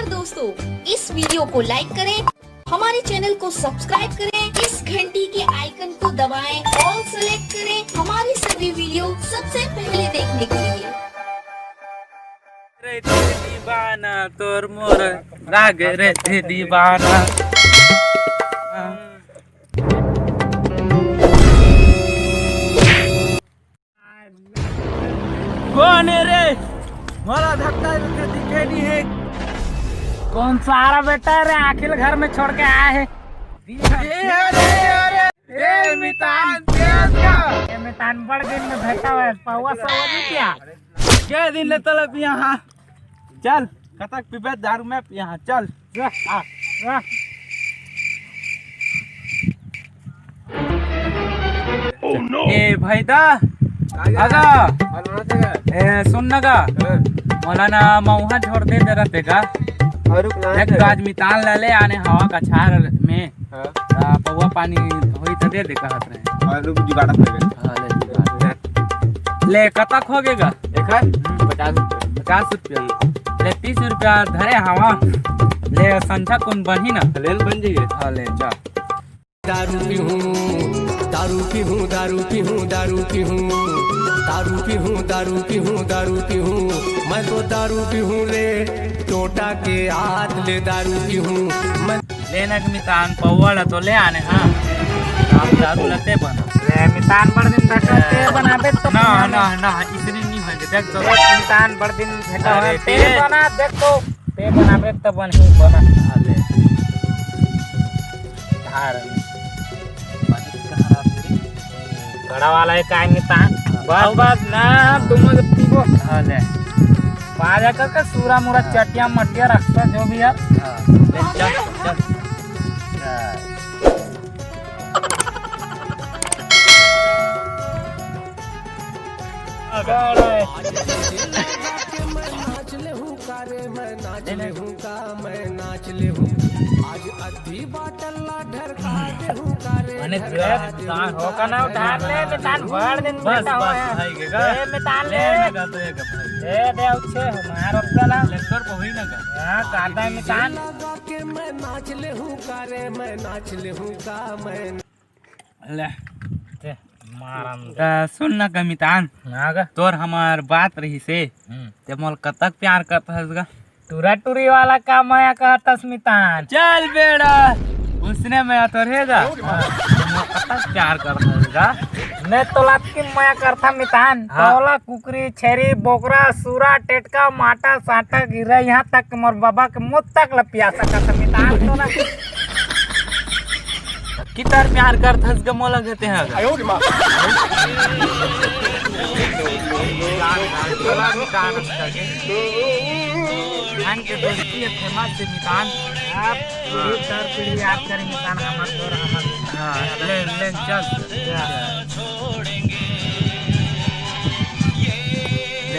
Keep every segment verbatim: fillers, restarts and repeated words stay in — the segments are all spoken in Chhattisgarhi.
दोस्तों, इस वीडियो को लाइक करें, हमारे चैनल को सब्सक्राइब करें, इस घंटी के आइकन को दबाएं, ऑल सेलेक्ट करें हमारी सभी वीडियो सबसे पहले देखने के लिए। रे दीवाना तोर मोर लागे रे दीवाना। कौन है रे? मोला धक्का देके दिखे नहीं है। कौन सारा बेटा रे, आखिर घर में छोड़ के आया है। ए, अरे, अरे, ए, मितान, तेज का। ए, मितान, बड़ दिन में भेंटा हुआ है, पौवा सौवा नहीं किया? के दिन ले तलब यहाँ। चल, कतक पीबे दारू में यहाँ, चल। जा, आ, जा। ए भाई दा, आगा। ए, सुन ना गा। हाँ। मोला ना मऊहा झोर दे दे रहते गा। और रुक ना देख, दे। आज मितान ला ले आने हवा का छार में। हाँ। आ, पौवा पानी होई त दे दे कहत रहे। और रुक जुगाड़ कर ले। हाँ, ले जुगाड़। ले, कतक हो गे गा? एकर? हम्म। पचास रुपया। पचास रुपया। ले, तीस रुपया धरे हवा। ले, संझा कुन बनही ना? ले, बन जाइए। हाँ, ले, जा। दारू पीहूँ, दारू पीहूँ, दारू पीहूँ, दारू पीहूँ, दारू पीहूँ, दारू पीहूँ, दारू पीहूँ, मैं तो दारू पीहूँ रे, टोटा के हाथ ले दारू पीहूँ मैं। ले ना कि मितान पौवा ला तो ले आने, हाँ। आप दारू ला ते बना। ले मितान बड़ दिन तक ते बनाबे तो ना, बना ना, ले। ना, इसने नहीं होंगे, देख तो। ले मितान बड़ दिन भेंटा अरे हुआ, ते ते। बना, देख तो। ते बनाबे त बनही, बना। हाँ, ले। धार। घड़ा वाला है, काय मितान? बस, बस, ना, तुम लोग पीबो। हाँ, ले। बाजा करके सूरा मूरा हाँ। चटिया मटिया रखता, जो भी है। हाँ, ले, चल, चल। हाँ। अने का हो का ना उधार ले, मितान भर दिन बस, बैठा हुआ बस, है। भाई के का? ए, मितान ले। ले ना का तो एक भाई। ए, दे उछे हमार ओक्का ला। लेकर को ही ना का? हाँ, कादा है मितान। ले। ते मारम। त सुन ना का मितान, हाँ गा। तोर हमार बात रही से, हम्म। ते मोल कतक प्यार करत हस गा? टूरा टूरी वाला का मया कहतस मितान? चल बेड़ा, उसने मया तो रहेगा। हाँ। ते मोल कतक प्यार करत हस गा? मैं तोला अतकी मया करथा मितान, हाँ। तोला कुकरी, छेरी, बोकरा, सूरा, टेटका, माटा, साटा, गिरा, यहाँ तक मोर बाबा के मौत तक ला पिया सकत हस मितान तोला। कितर प्यार करथस ग मोला कहते हैं अगर। धान के दोस्ती है फेमस से मितान। आप पीढ़ी दर पीढ़ी याद करें मितान हमर तोर हमर। हाँ, ले, ले, चल। ले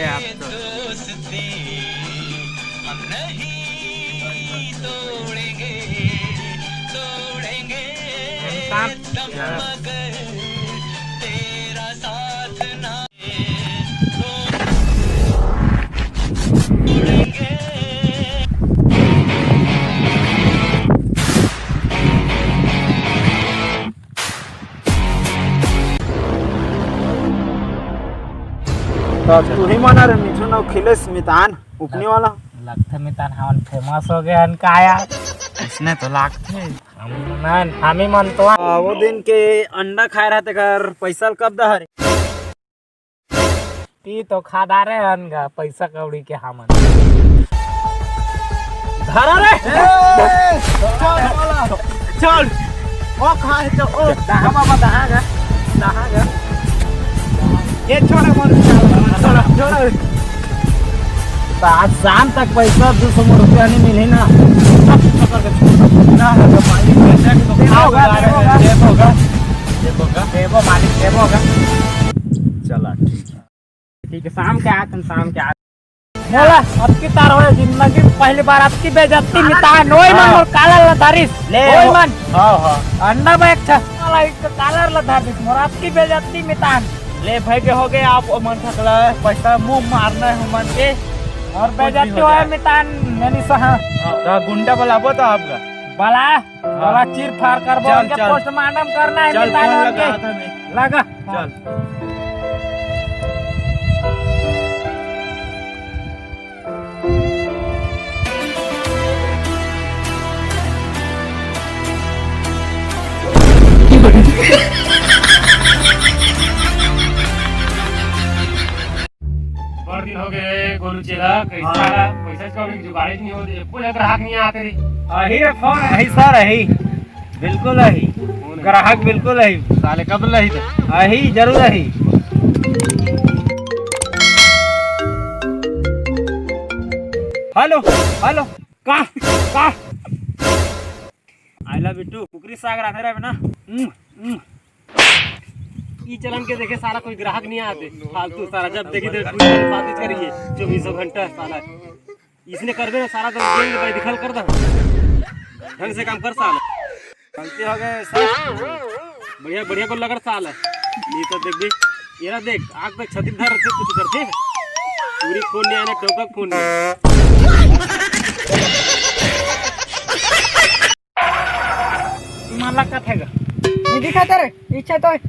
आप तो। तो तू ही मना रे मिथुन अउ खिलेश मितान, उपनी वाला। लगथे मितान हमन फेमस हो गए हन का यार? इसने तो लागथे। हम, हम ही मन तो आ, वो दिन के अंडा खाए रहा तेकर पैसा ल कब दहा रे? ती तो खा डारे हन गा पैसा कौड़ी के हमन। धरा रे। ए, चल, चल। ओ, कहाँ है? चल, ओ, दहा बाबा, दहा गा, दहा गा। ये छोड़, मोर, छोड़, छोड़। तो आज शाम तक पैसा दो सौ रुपया नहीं मिले ना। ना, ना, तो मालिक पैसा तो देबो गा, देबो गा। देबो गा। देबो गा। देबो मालिक, देबो गा। चला, ठीक है। ठीक है, शाम के आत हन, शाम के आत। मोला अतकी तार होए जिंदगी में पहली बार अतकी बेइज्जती मितान। ओए मन हाँ। मोर काला ला धारिस। ले ओए वो। मन। हाँ, हाँ। अंडा में एक ठा काला एक काला ला धारिस। मोर अतकी बेइज्जती मितान। ले भाई के हो गए आप ओ मन सकला पैसा मुंह मारना है मन के। अउ बेइज्जती होय मितान, ननी सहा। त गुंडा बलाबो त आपका। बला, बला, चीर फार करबो, चल, उनके चल। पोस्टमार्टम करना हे चल, मितान फोन उनके। लगा था मैं। लगा। चल। बड़ दिन हो गए गोलू चेला, कैसा हाँ। पैसा का भी जुगाड़ ही नहीं होते, कोई ग्राहक नहीं आते रे। अही रे फोन, अही सर, अही। बिल्कुल अही। फोन है। ग्राहक बिल्कुल अही। साले कब लही तो? अही, जरूर अही। Hello, hello. का, का? I love you too। कुकरी साग रखे रहे ना। हम्म, हम्म। ई चलन के देखे साला कोई ग्राहक नहीं आते। फालतू साला जब देखी तो कुछ बातें करिए। चौबीसों घंटा साला। इसने करबे ना साला तो गेंद भाई दिखल कर दे। ढंग से काम कर साला। गलती हो गए सर। बढ़िया, बढ़िया को लगड़ साला। नहीं तो देख बे। ये ना देख, आग तक छाती धर से कुछ करते। पूरी फोन नहीं आना, टोका फोन नहीं। माला का थेगा। नहीं दिखाता रे, इच्छा तो है।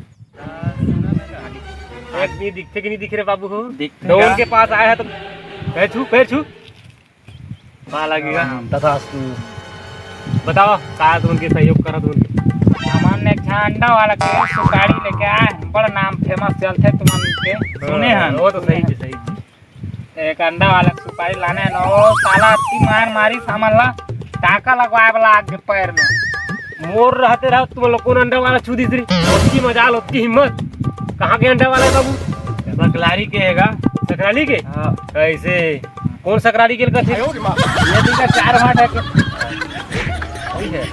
एक नहीं दिखते कि नहीं दिख रहे बाबू हो? दिखते डोन का? के पास आया है तो पैर छू, पैर छू। माला की का? हाँ, तथास्तु। बताओ, का तुमके सहयोग करा तुमके? हमन एक झन अंडा वाला के सुपारी लेके आए हैं, बड़ा नाम फेमस चलथे तुमन के, सुने हैं? वो तो सही जी, सही जी। एक अंडा वाला के सुपारी लाने हैं ना, वो साला अति मार मारी सामान ला, टाका लगवाए वाला आगे पैर में। मोर रहते रहो तुम लोग कौन अंडा वाला छू दिस रे? ओतकी मजाल, ओतकी हिम्मत। कहाँ के अंडा वाला है बाबू? सकलारी के हैगा। सकलारी के? हाँ। कैसे? कौन सकलारी के कथे? ये दिन का चार भाट है के? ठीक है।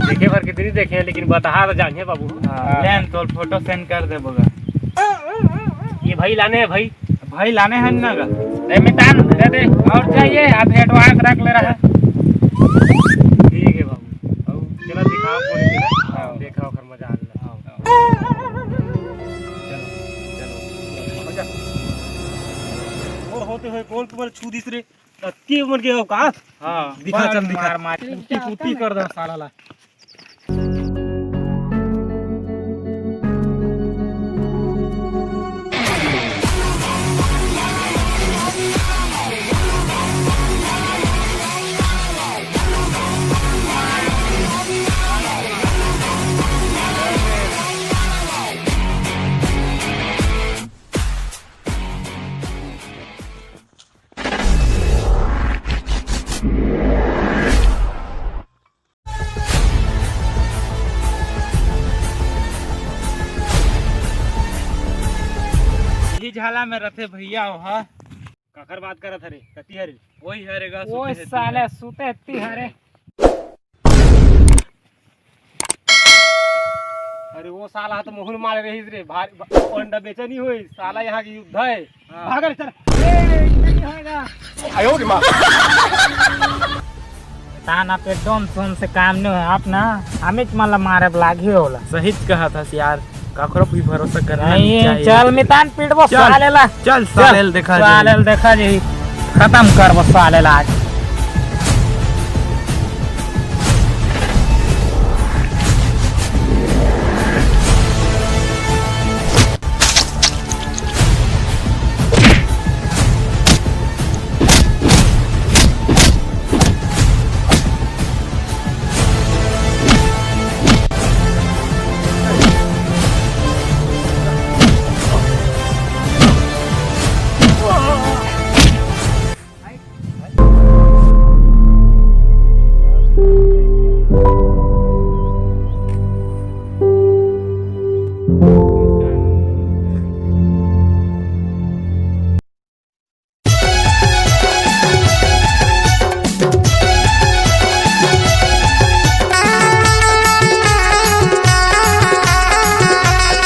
देखे भर कितनी देखे हैं, लेकिन बता तो जानिए बाबू। हाँ, लेन तोर फोटो सेंड कर दे बगा। ये भाई लाने हैं भाई। भाई लाने हैं ना गा। दे मितान, दे दे। और चाहिए? आप एडवांस रख ले रहा है। ठीक है बाबू। अब चला दिखाओ पूरी चीज़। हाँ। देखा ओकर मजा आ गया। चलो, चलो। और होते हुए कौन तुम्हारे छू दिस रे? अति मन के औकात? हाँ। दिखा, चल दिखा। मार, मार। कुट्टी, कुट्टी कर दे साला ला। इही झाला में रथे भैया ओहा। काकर बात करत हरे? कति हरे? वही हरे गा, ओए सुते हरे। साले, सुते हत्ती हरे। अरे वो साला तो मुहुल मारे रहीस रे, भारी, भा-, वो अंडा बेचे नहीं होई, साला यहाँ की युद्ध है। हाँ। भाग रे, चल। ए, इतना नहीं होएगा। आयो रे माँ। तान आप एकदम सुन से काम नहीं है, आप ना हमें मन ला मारे लाग ही होला। सही कहा था यार, काकरो भी भरोसा करना नहीं नहीं चाहिए। चल मितान पीटबो चल, साले ला। चल साले ला देखा जाए। साले ला देखा जाए, खत्म करबो साले ला आज।